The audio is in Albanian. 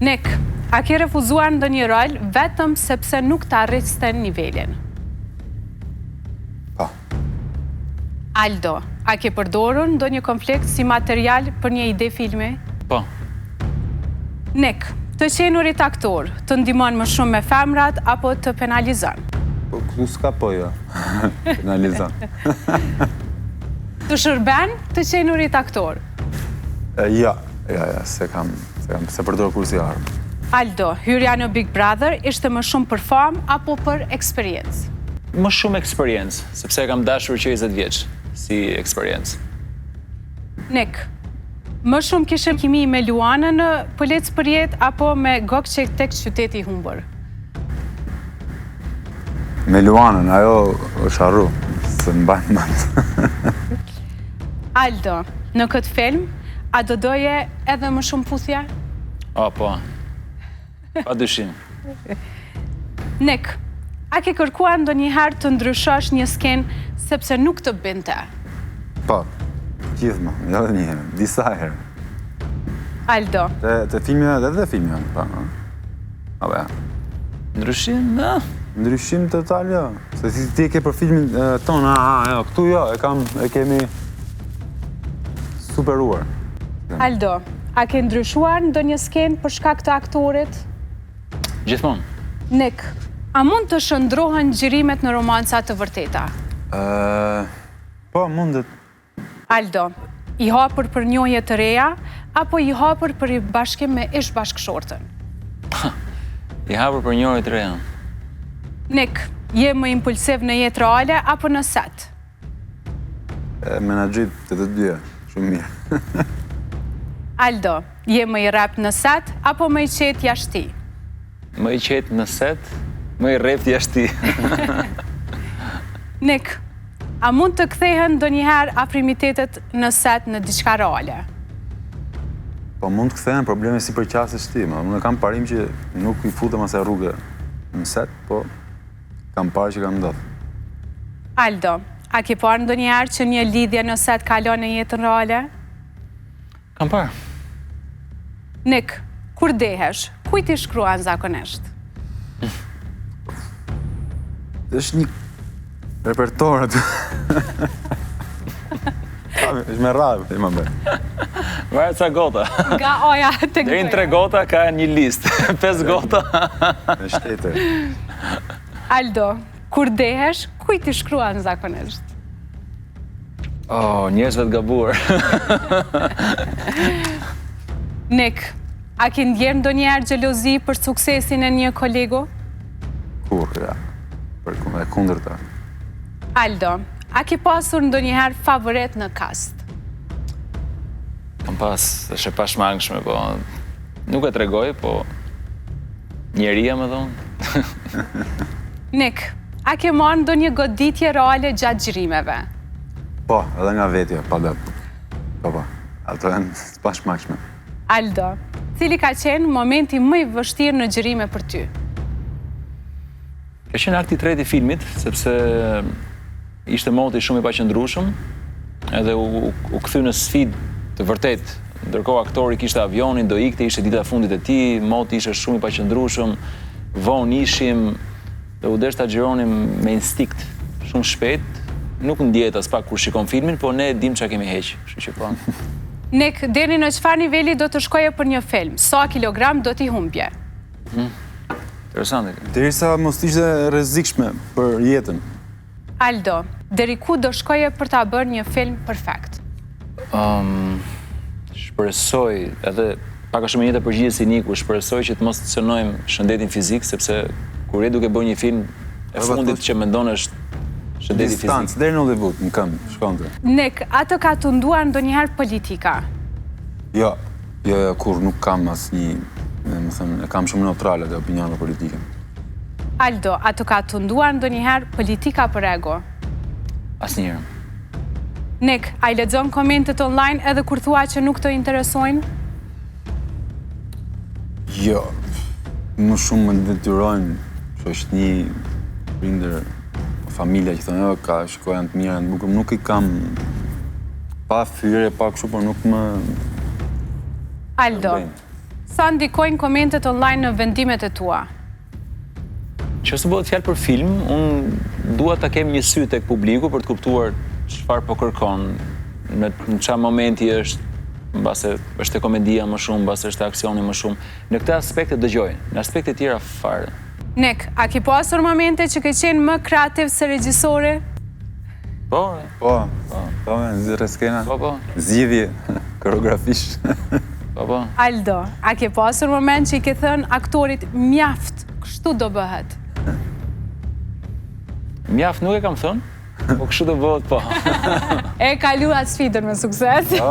Nik, a ke refuzuar ndonjë rol vetëm sepse nuk ta rriste nivelin? Po. Aldo, a ke përdorur ndonjë konflikt si material për një ide filmi? Po. Nik, të qenurit aktor, të ndihmon më shumë me femrat apo të penalizon? Po, këtu s'ka po jo. Penalizon. Të shërben të qenurit aktor? Jo, jo, jo, s'e kam, s'e kam, s'e përdor kurrë si armë. Aldo, hyrja në Big Brother ishte më shumë për famë apo për eksperiencë? Më shumë eksperiencë, sepse e kam dashur që 20 vjeç si eksperiencë. Nik, më shumë kishe kimi me Luanën në Polic për jetë apo me Gokçe tek Qyteti i humbur? Me Luanën, ajo është harru, s'e mbaj mend. Aldo, në këtë film, a do doje edhe më shumë puthje? O, po. Pa dyshim. Nik, a ke kërkuar ndonjëherë të ndryshosh një skenë sepse nuk të binte? Po, gjithmonë, jo edhe një herë, disa herë. Aldo. Te, te filmi edhe dhe filmi, po. Apo ja. Ndryshim, na? Ndryshim total jo. Se si ti e ke për filmin tonë, a, a, jo, këtu jo, e kam, e kemi superuar. Aldo, a ke ndryshuar ndonjë skenë për shkak të aktorit? Gjithmonë. Nik, a mund të shndërrohen xhirimet në romanca të vërteta? Po, mundet. Aldo, i hapur për njohje të reja apo i hapur për ribashkim me ish-bashkëshorten? I hapur për njohje të reja. Nik, je më impulsiv në jetë reale apo në set? E menaxhoj të të dyja, shumë mirë. Aldo, je më i rreptë në set apo më i qetë jashtë tij? Më i qetë në set, më i rreptë jashtë tij. Nik, a mund të kthehen ndonjëherë afrimitetet në set në diçka reale? Po mund të kthehen problemi si përqasesh ti, më unë kam parim që nuk i futem asaj rruge në set, po kam parë që ka ndodhur. Aldo, a ke parë ndonjëherë që një lidhje në set kalon në jetën reale? Kam parë. Nik, kur dehesh, kujt i shkruan zakonisht? Është një repertor aty. Është me radhë, i më bërë. Varet sa gota. Nga A-ja te Deri në tre gota ka një listë. Pesë gota. Në shtete. Aldo, kur dehesh, kujt i shkruan zakonisht? Oh, njerëzve të gabuar. Nik, a ke ndjerë ndonjëherë xhelozi për suksesin e një kolegu? Kurrë, ja. Për e kundërta. Aldo, a ke pasur ndonjëherë favorit në kast? Kam pas, është e pashmangshme, po nuk e tregoj, po njeria më thonë. Nik, a ke marrë ndonjë goditje reale gjatë xhirimeve? Po, edhe nga vetja, pa dap. Po, po, ato janë të pashmangshme. Aldo, cili ka qenë momenti më i vështirë në xhirime për ty? Ka qenë akti i tretë i filmit, sepse ishte moti shumë i paqëndrueshëm, edhe u, u, u kthy në sfidë të vërtetë. Ndërkohë aktori kishte avionin, do ikte, ishte dita e fundit e tij, moti ishte shumë i paqëndrueshëm, vonë ishim, dhe u desh ta xhironim me instinkt shumë shpejt. Nuk ndjehet aspak kur shikon filmin, po ne e dim çka kemi heq, kështu që po. Nik, deri në çfarë niveli do të shkoje për një film? Sa kilogram do t'i humbje? Hmm. Interesante. Derisa mos të ishte e rrezikshme për jetën. Aldo, deri ku do shkoje për ta bërë një film perfekt? Um, shpresoj edhe pak a shumë e njëjta përgjigje si Niku, shpresoj që të mos të cënojmë shëndetin fizik, sepse kur je duke bërë një film, e fundit që mendon është shëndeti fizik. Distancë deri në Hollywood, në këmbë, shkonte. Nik, a të ka tunduar ndonjëherë politika? Jo, Jo, jo, kurrë nuk kam asnjë, domethënë, e kam shumë neutrale dhe opinion për politikën. Aldo, a të ka tunduar ndonjëherë politika për ego? Asnjëherë. Nik, a i lexon komentet online edhe kur thua që nuk të interesojnë? Jo, më shumë më detyrojnë shoqni, prindër, familja që thonë, jo, ka shiko janë të mira, janë të bukur, nuk i kam pa fyerje, pa kështu, por nuk më Aldo. Sa ndikojnë komentet online në vendimet e tua? Që se bëhet fjalë për film, unë dua ta kem një sy tek publiku për të kuptuar çfarë po kërkon, në në çfarë momenti është, mbase është te komedia më shumë, mbase është te aksioni më shumë. Në këtë aspekt e dëgjoj, në aspekte tjera fare. Nik, a ke pasur momente që ke qenë më kreativ se regjisori? Po, Po, po, me nxirre skena. Po, po. Zgjidhje koreografish. Po, po. Aldo, a ke pasur moment që i ke thënë aktorit mjaft, kështu do bëhet? Mjaft nuk e kam thënë, po kështu do bëhet po. E kaluat sfidën me sukses. Po.